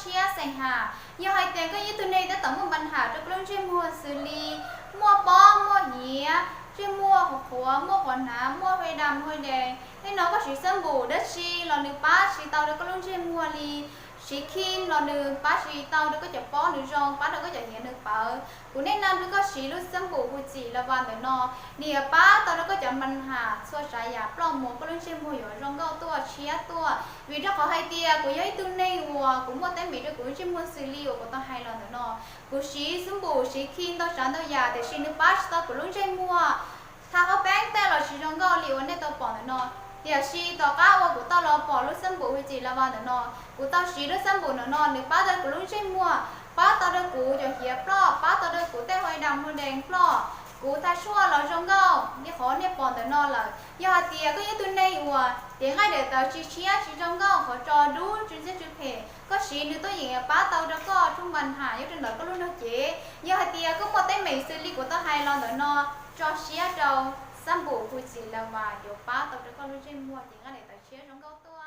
Siab xeem has, yog hais tias koj yog ib tug neeg tab tom muaj npa nham rau koj lub ntsej muag xws li muaj pob muaj hiav, ntsej muag qhuav qhuav, muaj qhuav hnav, muaj huaj dam huaj dees, tej no koj siv xab npum dab tsi los nws pab tsis tau rau koj lub ntsej muag li. Siv khij los nws pab tsis tau rau koj cov pob nws zoo, pab rau koj cov hiav nws pawv. Kuv nej na rau koj siv lub xab npum hu txim la vas ntawm no, nws yuav pab tau rau koj cov npa nham txhua tsav yam ploj mus, koj lub ntsej muag yuav zoo nkauj tuaj tshiab tuaj. Vim rau qhov hais tias kuv yog ib tug neeg uas kuv muaj teeb meem rau kuv lub ntsej muag xws li uas kuv tau hais los ntawm no. Kuv siv xab npum siv khij ntau tsav ntau yam tiam sis nws pab tsis tau kuv lub ntsej muag. Tha ob peb tej los tsis zoo nkauj li uas nej tau pom ntawm no. Tiam sis tom qab uas kuv tau los pom lub xab npum hu txim la vas ntawm no, kuv tau siv lub xab npum ntawm no nws pab tau kuv lub ntsej muag, pab tau rau kuv cov hiav ploj, pab tau rau kuv tej huaj dam huaj dees ploj. Kuv tha tshuaj los zoo nkauj li qhov nej pom ntawm no lawm. Yog hais tias koj yog ib tug neeg uas tiav nqaij daim tawv tsis tshiab tsis zoo nkauj, qhov tso dub tsw ntxhiab tsw phem, koj siv nws tuaj yeem pab tau rau koj tshuaj npa nham nyob rau ntawm koj lub nrog cev. Yog hais tias koj muaj teeb meem xws li kuv tau hais los ntawm no, tso siab rau xab npum hu txim la vas yuav pab tau rau koj lub ntsej muag ces nqaij daim tawv tshiab zoo nkauj tuaj.